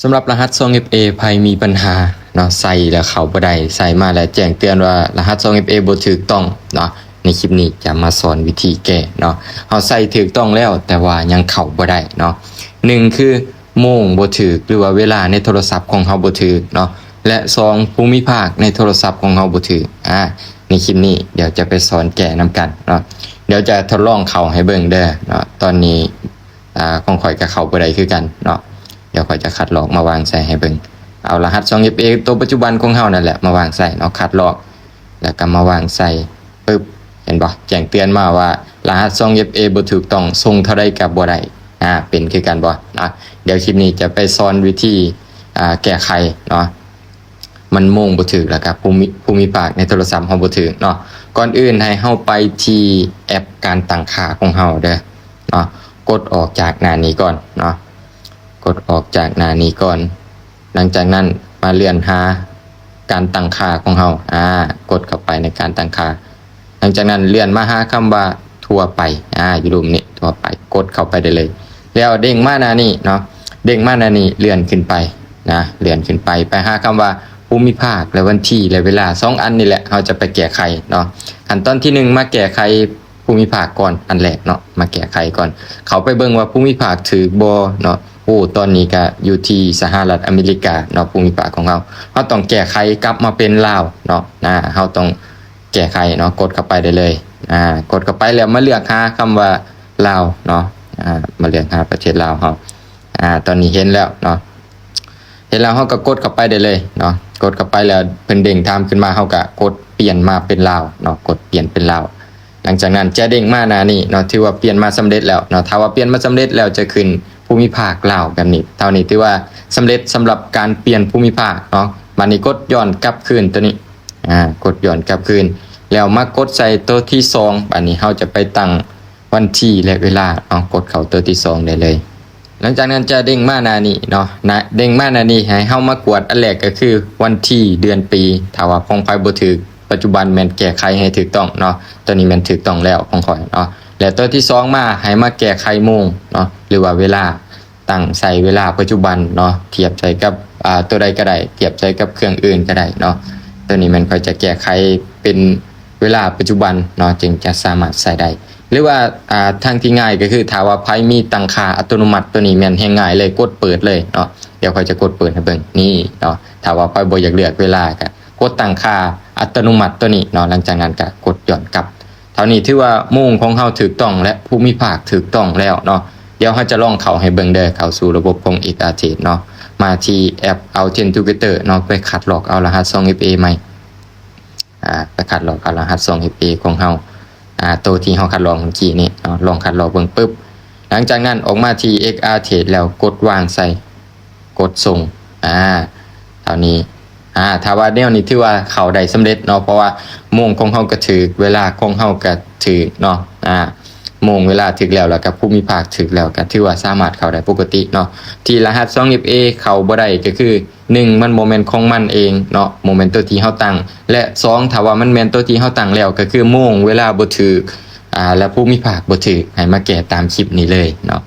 ສຳລັບລະຫັດສອງເອັຟເອ ໃຜມີບັນຫາເນາະ ໃສ່ແລ້ວເຂົ້າບໍ່ໄດ້ ໃສ່ມາແລ້ວແຈ້ງເຕືອນວ່າລະຫັດສອງເອັຟເອບໍ່ຖືກຕ້ອງເນາະ. ໃນຄລິບນີ້ຈະມາສອນວິທີແກ້ເນາະ. ເຮົາໃສ່ຖືກຕ້ອງແລ້ວ ແຕ່ວ່າຍັງເຂົ້າບໍ່ໄດ້ເນາະ. ໜຶ່ງຄືໂມງບໍ່ຖືກ ຫຼືວ່າເວລາໃນໂທລະສັບຂອງເຮົາບໍ່ຖືກເນາະ ແລະ ສອງ ພູມິພາກໃນໂທລະສັບຂອງເຮົາບໍ່ຖືກ. ອາ ໃນຄລິບນີ້ດຽວຈະໄປສອນແກ້ນຳກັນເນາະ. ດຽວຈະທົດລອງເຂົ້າໃຫ້ເບິ່ງເດີເນາະ. ຕອນນີ້ ອາ ຂອງຂ້ອຍກໍເຂົ້າບໍ່ໄດ້ຄືກັນເນາະ. ດຽວຂ້ອຍຈະຄັດລອກມາວາງໃສ່ໃຫ້ເບິ່ງ. ເອົາລະຫັດສອງເອັຟເອໂຕປັດຈຸບັນຂອງເຮົານັ້ນແຫຼະມາວາງໃສ່ເນາະ. ຄັດລອກ ແລ້ວກໍມາວາງໃສ່ປຶບ ເຫັນບໍ່ ແຈ້ງເຕືອນມາວ່າລະຫັດສອງເອັຟເອບໍ່ຖືກຕ້ອງ ສົ່ງເທົ່າໃດກໍບໍ່ໄດ້. ອາ ເປັນຄືກັນບໍ່ເນາະ. ດຽວຄລິບນີ້ຈະໄປສອນວິທີ ອາ ແກ້ໄຂເນາະ. ມັນໂມງບໍ່ຖືກ ແລ້ວກໍພູມິ ພູມິພາກໃນໂທລະສັບເຮົາບໍ່ຖືກເນາະ. ກ່ອນອື່ນໃຫ້ເຮົາໄປທີ່ແອັບການຕັ້ງຄ່າຂອງເຮົາເດີເນາະ. ກົດອອກຈາກໜ້ານີ້ກ່ອນເນາະ. ກົດອອກຈາກໜ້ານີ້ກ່ອນ. ຫຼັງຈາກນັ້ນມາເລື່ອນຫາການຕັ້ງຄ່າຂອງເຮົາ. ອາ ກົດເຂົ້າໄປໃນການຕັ້ງຄ່າ. ຫຼັງຈາກນັ້ນເລື່ອນມາຫາຄຳວ່າທົ່ວໄປ. ອາ ຢູ່ລຸ່ມນີ້ ທົ່ວໄປ ກົດເຂົ້າໄປໄດ້ເລີຍ. ແລ້ວເດ້ງມາໜ້ານີ້ເນາະ. ເດ້ງມາໜ້ານີ້ ເລື່ອນຂຶ້ນໄປນະ ເລື່ອນຂຶ້ນໄປ ໄປຫາຄຳວ່າພູມິພາກ ແລະ ວັນທີ ແລະ ເວລາ. ສອງອັນນີ້ແຫຼະ ເຮົາຈະໄປແກ້ໄຂເນາະ. ຂັ້ນຕອນທີໜຶ່ງ ມາແກ້ໄຂພູມິພາກກ່ອນ ອັນແລກເນາະ ມາແກ້ໄຂກ່ອນ. ເຂົ້າໄປເບິ່ງວ່າພູມິພາກຖືກບໍ່ເນາະ. ໂອ້ ຕອນນີ້ກະຢູ່ທີ່ສະຫະລັດອາເມລິກາເນາະ ພູມິພາກຂອງເຮົາ. ເຮົາຕ້ອງແກ້ໄຂກັບມາເປັນລາວເນາະ. ອາ ເຮົາຕ້ອງ ແກ້ໄຂເນາະ. ກົດເຂົ້າໄປໄດ້ເລີຍ. ອາ ກົດເຂົ້າໄປແລ້ວມາເລືອກຫາຄຳວ່າລາວເນາະ. ອາ ມາເລືອກຫາປະເທດລາວເຮົາ. ອາ ຕອນນີ້ເຫັນແລ້ວເນາະ. ເຫັນແລ້ວເຮົາກໍກົດເຂົ້າໄປໄດ້ເລີຍເນາະ. ກົດເຂົ້າໄປແລ້ວເພິ່ນເດ້ງຖາມຂຶ້ນມາ ເຮົາກໍກົດປ່ຽນມາເປັນລາວເນາະ. ກົດປ່ຽນເປັນລາວ. ຫຼັງຈາກນັ້ນຈະເດ້ງມາໜ້ານີ້ເນາະ. ຖືວ່າປ່ຽນມາສຳເລັດແລ້ວເນາະ. ຖ້າວ່າປ່ຽນມາສຳເລັດແລ້ວຈະຂຶ້ນພູມິພາກລາວແບບນີ້. ເທົ່ານີ້ຖືວ່າສຳເລັດສຳລັບການປ່ຽນພູມິພາກເນາະ. ບາດນີ້ກົດຍ້ອນກັບຄືນໂຕນີ້. ອາ ກົດຍ້ອນກັບຄືນ ແລ້ວມາກົດໃສ່ໂຕທີສອງ. ບາດນີ້ເຮົາຈະໄປຕັ້ງວັນທີ ແລະ ເວລາເນາະ. ກົດເຂົ້າໂຕທີສອງໄດ້ເລີຍ. ຫຼັງຈາກນັ້ນຈະເດ້ງມາໜ້ານີ້ເນາະ. ນະ ເດ້ງມາໜ້ານີ້ໃຫ້ເຮົາມາກວດ ອັນແລກກໍຄືວັນທີ ເດືອນ ປີ. ຖ້າວ່າຂອງໃຜບໍ່ຖືກ ປັດຈຸບັນແມ່ນແກ້ໄຂໃຫ້ຖືກຕ້ອງເນາະ. ໂຕນີ້ແມ່ນຖືກຕ້ອງແລ້ວຂອງຂ້ອຍເນາະ. ແລະ ໂຕທີສອງມາ ໃຫ້ມາແກ້ໄຂໂມງເນາະ ຫຼືວ່າເວລາ. ຕັ້ງໃສ່ເວລາປັດຈຸບັນເນາະ ທຽບໃສ່ກັບ ອາ ໂຕໃດກໍໄດ້ ທຽບໃສ່ກັບເຄື່ອງອື່ນກໍໄດ້ເນາະ. ໂຕນີ້ແມ່ນຂ້ອຍຈະແກ້ໄຂເປັນເວລາປັດຈຸບັນເນາະ ຈຶ່ງຈະສາມາດໃຊ້ໄດ້. ຫຼືວ່າ ອາ ທາງທີ່ງ່າຍກໍຄື ຖ້າວ່າໃຜມີຕັ້ງຄ່າອັດຕະໂນມັດ ໂຕນີ້ແມ່ນແຮ່ງງ່າຍເລີຍ ກົດເປີດເລີຍເນາະ. ດຽວຂ້ອຍຈະກົດເປີດໃຫ້ເບິ່ງນີ້ເນາະ. ຖ້າວ່າໃຜບໍ່ຢາກເລືອກເວລາ ກໍກົດຕັ້ງຄ່າອັດຕະໂນມັດໂຕນີ້ເນາະ. ຫຼັງຈາກນັ້ນກໍກົດຍ້ອນກັບ. ເທົ່ານີ້ຖືວ່າໂມງຂອງເຮົາຖືກຕ້ອງ ແລະ ພູມິພາກຖືກຕ້ອງແລ້ວເນາະ. ດຽວເຮົາຈະລອງເຂົ້າໃຫ້ເບິ່ງເດີ ເຂົ້າສູ່ລະບົບຂອງ ເອັກອາເທຣດ ເນາະ. ມາທີ່ແອັບ Alternate Together ເນາະ ໄປຄັດລອກເອົາລະຫັດສອງເອັຟເອໃໝ່. ອາ ໄປຄັດລອກເອົາລະຫັດສອງເອັຟເອຂອງເຮົາ ອາ ໂຕທີ່ເຮົາຄັດລອກເມື່ອກີ້ນີ້ເນາະ. ລອງຄັດລອກເບິ່ງປຶບ ຫຼັງຈາກນັ້ນອອກມາທີ່ ເອັກອາເທຣດ ແລ້ວກົດວາງໃສ່ ກົດສົ່ງ. ອາ ເທົ່ານີ້. ອາ ຖ້າວ່າແນວນີ້ຖືວ່າເຂົ້າໄດ້ສຳເລັດເນາະ ເພາະວ່າໂມງຂອງເຮົາກໍຖືກ ເວລາຂອງເຮົາກໍຖືກເນາະ. ອາ ໂມງເວລາຖືກແລ້ວ ແລ້ວກໍພູມິພາກຖືກແລ້ວ ກໍຖືວ່າສາມາດເຂົ້າໄດ້ປົກກະຕິເນາະ. ທີ່ລະຫັດສອງເອັຟເອເຂົ້າບໍ່ໄດ້ ກໍຄື ໜຶ່ງ ມັນບໍ່ແມ່ນຂອງມັນເອງເນາະ ບໍ່ແມ່ນໂຕທີ່ເຮົາຕັ້ງ ແລະ ສອງ ຖ້າວ່າມັນແມ່ນໂຕທີ່ເຮົາຕັ້ງແລ້ວ ກໍຄືໂມງເວລາບໍ່ຖືກ ອາ ແລະ ພູມິພາກບໍ່ຖືກ ໃຫ້ມາແກ້ຕາມຄລິບນີ້ເລີຍເນາະ.